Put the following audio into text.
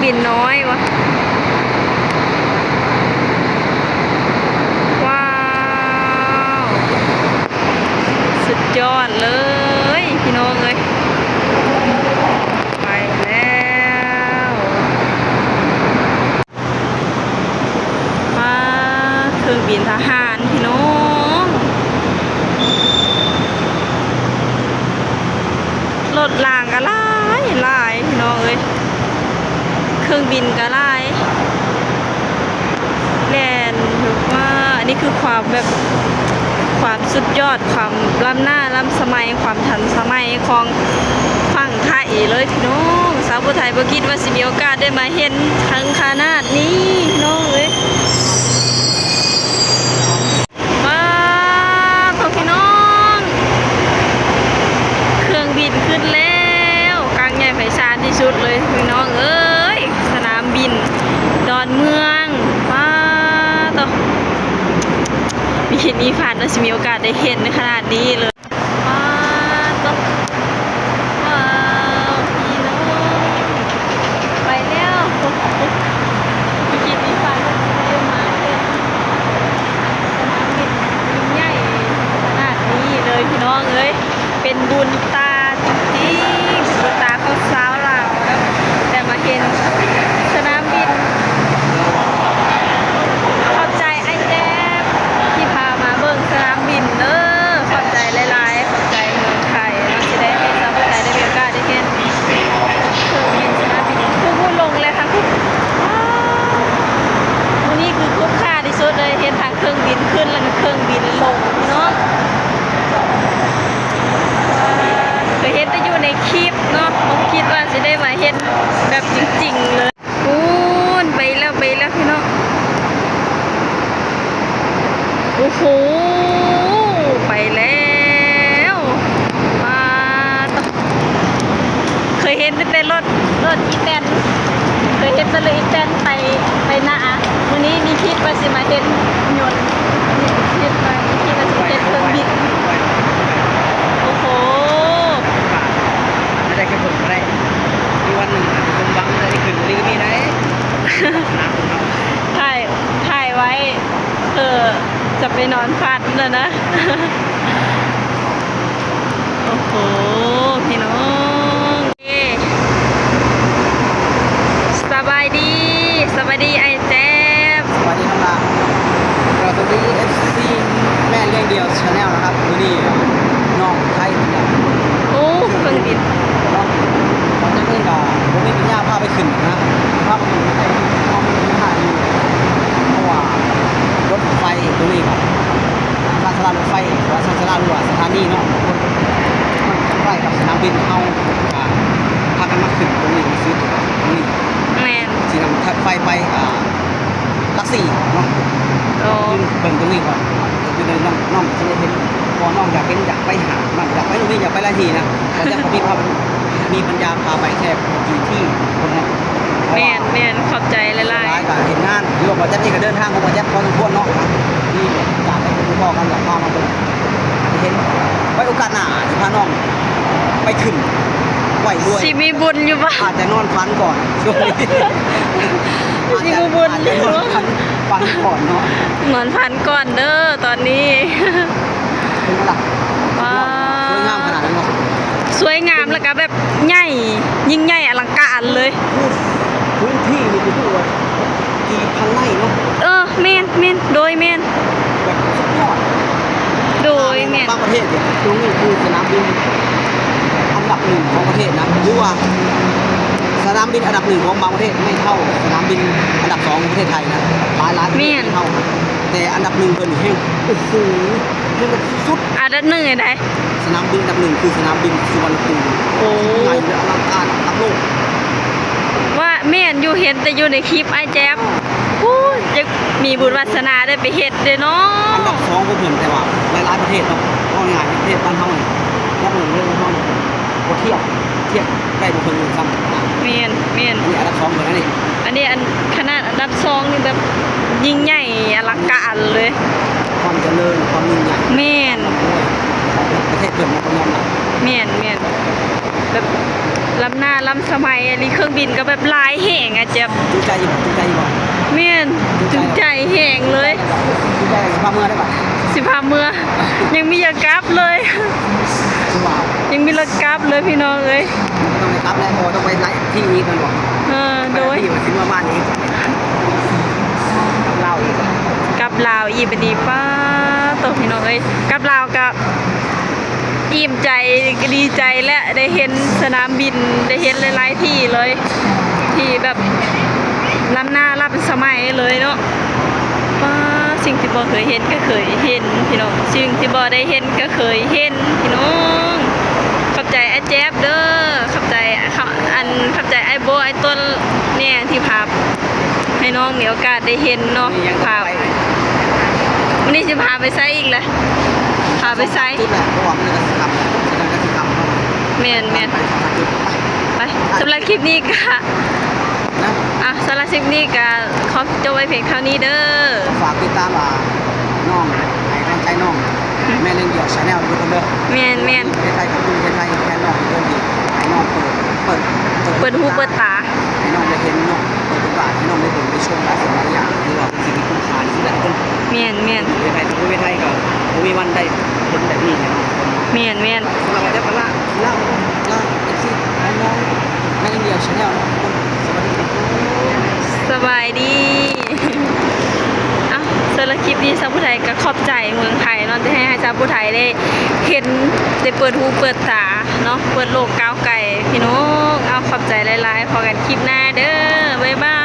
ບິນນ້ອຍວະ. ວ້າວ ສຸດຍອດເລີຍພີ່ນ້ອງເອີຍ. ໄປແລ້ວ. ວ້າ ເຄື່ອງບິນທະຫານພີ່ນ້ອງ. ລົດລາງກໍຫຼາຍຫຼາຍພີ່ນ້ອງເອີຍ, ເຄື່ອງບິນກໍຫຼາຍ ແລ່ນ. ວ່າ ອັນນີ້ຄືຄວາມແບບ ຄວາມສຸດຍອດ ຄວາມລ້ຳໜ້າລ້ຳສະໄໝ ຄວາມທັນສະໄໝຂອງຝັ່ງໄທເລີຍພີ່ນ້ອງ. ສາວຜູ້ໄທບໍ່ຄິດວ່າຊິມີໂອກາດໄດ້ມາເຫັນເຖິງຂະໜາດນີ້ພີ່ນ້ອງເອີຍ. ວ້າ ໂທ້ ພີ່ນ້ອງ ເຄື່ອງບິນຂຶ້ນແລ້ວ ກວ້າງໃຫຍ່ໄພສານທີ່ສຸດເລີຍພີ່ນ້ອງເອີຍ. ສະໜາມບິນດອນເມືອງ. ວ້າ ໂທ້ ມີຄິດມີຝັນວ່າຊິມີໂອກາດໄດ້ເຫັນຂະໜາດນີ້ເລີຍ. ປາດໂທ້ ວ້າວ ພີ່ນ້ອງ ໄປແລ້ວ. ຄິດມີຝັນວ່າຊິໄດ້ມາເຫັນສະໜາມບິນຍິ່ງໃຫຍ່ຂະໜາດນີ້ເລີຍພີ່ນ້ອງເອີຍ. ເປັນບຸນຕາຈິງໆ ບຸນຕາຂອງຊາວລາວເນາະ ໄດ້ມາເຫັນສະໜາມບິນ. ຂອບໃຈ ໄອ້ແຈບ ທີ່ພາມາເບິ່ງສະໜາມບິນເດີ. ຂອບໃຈຫຼາຍໆ ຂອບໃຈເມືອງໄທເນາະ ທີ່ໄດ້ໃຫ້ຊາວໄທໄດ້ມີໂອກາດໄດ້ເຫັນເຄື່ອງບິນສະໜາມບິນ. ຜູ້ ຜູ້ລົງແລ້ວທາງພຸ້ນ. ມື້ນີ້ຄືຄຸ້ມຄ່າທີ່ສຸດເລີຍ ເຫັນທັງເຄື່ອງບິນຂຶ້ນ ແລ້ວກໍເຄື່ອງບິນລົງເນາະ. ເຄີຍເຫັນແຕ່ຢູ່ໃນຄລິບເນາະ ບໍ່ຄິດວ່າຊິໄດ້ມາເຫັນແບບຈິງໆເລີຍ. ພຸ້ນ ໄປແລ້ວ ໄປແລ້ວພີ່ນ້ອງ. ໂອ້ໂຫ ໄປແລ້ວ. ປາດໂທ້ ເຄີຍເຫັນແຕ່ລົດ ລົດອີແຕນ ເຄີຍເຫັນແຕ່ລົດອີແຕນໄປ ໄປນາ. ມື້ນີ້ມີຄິດວ່າຊິມາເຫັນຍົນ ຄິດວ່າ ຄິດວ່າຊິເຫັນເຄື່ອງບິນ. ໂອ້ໂຫ ໄດ້ແຄ່ເບິ່ງກໍໄດ້ ມີວັນໜຶ່ງອາດຈະສົມຫວັງ ໄດ້ຂຶ້ນອີ່ຫຼີກໍມີໄດ໋. ຖ່າຍ ຖ່າຍໄວ້ ເອີ ຈະໄປນອນຝັນແລ້ວນະ. ໂອ້ໂຫ ພີ່ນ້ອງ ເອີ ສະບາຍດີ ສະບາຍດີອ້າຍແຈບ. ສະບາຍດີນ້ອງຫຼ້າ ກະສະບາຍດີ ເອັຟຊີ ແມ່ລ້ຽງດ່ຽວ Channel ນະຄັບ. ມື້ນີ້ນ້ອງໄທເພິ່ນ ໂອ້ ເຄື່ອງບິນເນາະ ຕອນນີ້ກໍບໍ່ມີປັນຍາພາໄປຂຶ້ນນະ ພາໄປຂຶ້ນໄດ້ ເພາະວ່າລົດໄຟຕົວນີ້ກໍ ຊານຊາລາລົດໄຟ ຫຼືວ່າຊານຊາລາ ຫຼືວ່າສະຖານີເນາະ ມັນ ມັນໃກ້ກັບສະໜາມບິນ. ເຮົາກໍພາກັນມາຂຶ້ນຕົງນີ້ ມາຊື້ຕົວນີ້ ແມ່ນ ຊິນຳໄຟໄປ ອ່າ ຫຼັກສີ່ເນາະ. ໂອ້ ເບິ່ງຕົງນີ້ກ່ອນ ກໍຄືນ້ອງ ນ້ອງຊິໄດ້ເຫັນ ເພາະວ່ານ້ອງຢາກເຫັນ ຢາກໄປຫາ ມັນຢາກໄປຕົງນີ້ ຢາກໄປຫຼາຍທີ່ນະ ແຕ່ບໍ່ມີພາ ມີປັນຍາພາໄປແຄ່ບໍ່ກີ່ທີ່ເທົ່ານັ້ນ. ແມ່ນໆ ຂອບໃຈຫຼາຍໆ. ຫຼາຍກໍເຮັດງານ ຫຼືວ່າບໍ່ຈັດເອງກໍເດີນທາງຂອງບໍ່ຈັດພໍສົມຄວນເນາະ ນະ ມີການໄປພົບພໍ້ກັນ ຢາກພາມາເບິ່ງ ເຫັນ ໄວ້ໂອກາດໜ້າຊິພານ້ອງໄປຂຶ້ນໄຫວ້ດ້ວຍ. ຊິມີບຸນຢູ່ບໍ່? ອາດຈະນອນຝັນກ່ອນຊ່ວງນີ້ ຊິມີບຸນຢູ່ບໍ່? ອາດຈະ ອາດຈະນອນຝັນ ຝັນກ່ອນເນາະ ນອນຝັນກ່ອນເດີຕອນນີ້. ເປັນໄງລະ? ວ້າວ ສວຍງາມຂະໜາດນັ້ນບໍ່? ສວຍງາມ ແລ້ວກໍແບບໃຫຍ່ ຍິ່ງໃຫຍ່ອະລັງການເລີຍ. ພື້ນທີ່ນີ້ຄືວ່າ ທີ່ທາງໃນເນາະ. ເອີ ແມ່ນໆ ໂດຍ ແມ່ນ ແບບສຸດຍອດ. ໂດຍ ແມ່ນ ບາງປະເທດນີ້ ຕົງນີ້ຄືສະໜາມບິນອັນດັບໜຶ່ງຂອງປະເທດນະ ຫຼືວ່າສະໜາມບິນອັນດັບໜຶ່ງຂອງບາງປະເທດ ໄມ່ເທົ່າສະໜາມບິນອັນດັບສອງຂອງປະເທດໄທນະ. ຫຼາຍໆປະເທດ ແມ່ນ ໄມ່ເທົ່າ ແຕ່ອັນດັບໜຶ່ງເພິ່ນແຮ່ງ ໂອ້ໂຫ ແຮ່ງແບບສຸດໆ. ອັນດັບໜຶ່ງອັນໃດ? ສະໜາມບິນອັນດັບໜຶ່ງຄືສະໜາມບິນສຸວັນນະພູມ. ໂອ້ ໃຫຍ່ ແລະ ອະລັງການລະດັບໂລກ. ວ່າແມ່ນຢູ່ ເຫັນແຕ່ຢູ່ໃນຄລິບອ້າຍແຈບ. ໂອ້ຍ ຢາກມີບຸນວາສະໜາໄດ້ໄປເຮັດເດ້ເນາະ. ອັນດັບສອງຂອງເພິ່ນ ແຕ່ວ່າຫຼາຍໆປະເທດເນາະ ເວົ້າງ່າຍໆ ປະເທດບ້ານເຮົານີ້ ເລື່ອງເລື່ອງເຮົານີ້ ບໍ່ທຽບ ທຽບໄດ້ບໍ່ເຖິງເລື່ອງຊ້ຳ. ແມ່ນໆ ອັນນີ້ອັນດັບສອງເພິ່ນ ອັນນີ້ ອັນນີ້ອັນ ຂະໜາດອັນດັບສອງນີ້ແບບຍິ່ງໃຫຍ່ອະລັງການເລີຍ ຄວາມຈະເລີນ ຄວາມຍິ່ງໃຫຍ່. ແມ່ນ ໂອ້ຍ ຂອງປະເທດເພິ່ນ ຕ້ອງຍອມຮັບ. ແມ່ນໆ ແບບ ລ້ຳໜ້າລ້ຳສະໄໝອີ່ຫຼີ. ເຄື່ອງບິນກໍແບບຫຼາຍແຮງ ອ້າຍແຈັບ. ຈູໃຈຢູ່ບໍ່? ຈູໃຈຢູ່ບໍ່? ແມ່ນ, ຈູໃຈແຮງເລີຍ. ຈູໃຈຊິພາເມືອໄດ້ບາດ. ຊິພາເມືອ. ຍັງມີຢາກກັບເລີຍ. ຄືວ່າ ຍັງມີລົດກັບເລີຍພີ່ນ້ອງເອີຍ. ຕ້ອງໄດ້ກັບແລ້ວ ເພາະວ່າຕ້ອງໄປຫຼາຍທີ່ອີກແມ່ນບໍ່? ເອີ ໂດຍ. ທີ່ວ່າຊິເມືອບ້ານອີກ ກັບລາວອີກ ກັບລາວອີກ. ບັດນີ້ ປາໂຕ ພີ່ນ້ອງເອີຍ, ກັບລາວກໍ ອີ່ມໃຈ ກໍດີໃຈແຫຼະ ໄດ້ເຫັນສະໜາມບິນ ໄດ້ເຫັນຫຼາຍໆທີ່ເລີຍ ທີ່ແບບລ້ຳໜ້າລ້ຳສະໄໝເລີຍເນາະ. ປາ ສິ່ງທີ່ບໍ່ເຄີຍເຫັນກໍເຄີຍເຫັນພີ່ນ້ອງ, ສິ່ງທີ່ບໍ່ໄດ້ເຫັນກໍເຄີຍເຫັນພີ່ນ້ອງ. ຂອບໃຈອ້າຍແຈັບເດີ, ຂອບໃຈ ອັນ ຂອບໃຈອ້າຍໂບ ອ້າຍຕົ້ນແດ່ທີ່ພາ ໃຫ້ນ້ອງມີໂອກາດໄດ້ເຫັນເນາະ. ພາ ມື້ນີ້ຊິພາໄປໃສອີກລະ? ພາໄປໃສ? ຈຸດແຫຼະ ເພາະວ່າມັນກໍຊິຄ່ຳແລ້ວ ມັນກໍຊິຄ່ຳເນາະ. ແມ່ນໆ. ໄປສອງສາມຈຸດ ໄປ ໄປ. ສຳລັບຄລິບນີ້ກະ ນະ ອ່ະ ສຳລັບຄລິບນີ້ກະຂໍຈົບໄວ້ພຽງເທົ່ານີ້ເດີ. ຝາກຕິດຕາມ ອ່າ ນ້ອງ ໃຫ້ກຳລັງໃຈນ້ອງ ແມ່ລ້ຽງດ່ຽວ Channel ທຸກຄົນເດີ. ແມ່ນໆ. ປະເທດໄທ ຂອບຄຸນປະເທດໄທແທນນ້ອງທຸກຄົນທີ່ໃຫ້ນ້ອງເປີດ ເປີດ ເປີດຫູເປີດຕາ ໃຫ້ນ້ອງໄດ້ເຫັນເນາະ, ເປີດໂອກາດໃຫ້ນ້ອງໄດ້ເບິ່ງໄດ້ຊົມຫຼາຍສິ່ງຫຼາຍຢ່າງ ຖືວ່າເປັນສິ່ງທີ່ຄຸ້ມຄ່າທີ່ສຸດແລ້ວທຸກຄົນ. ແມ່ນໆ. ປະເທດໄທ ປະເທດໄທກໍບໍ່ມີວັນໄດ້ເຫັນແບບນີ້ແນ່ນອນ. ແມ່ນໆ. ສຳລັບແຕ່ປະລາ ລາວ ລາວ ເອັຟຊີ ຂອງນ້ອງ ແມ່ນດຽວ Channel ເນາະທຸກຄົນ. ສະບາຍດີ. ເອົ້າ ສຳລັບຄລິບນີ້ ຊາວຜູ້ໄທກໍຂອບໃຈເມືອງໄທເນາະ ທີ່ໃຫ້ຊາວຜູ້ໄທໄດ້ເຫັນ ໄດ້ເປີດຫູເປີດຕາເນາະ, ເປີດໂລກກ້າວໄກພີ່ນ້ອງ. ເອົາ ຂອບໃຈຫຼາຍໆ, ພໍ້ກັນຄລິບໜ້າເດີ. ບາຍບາ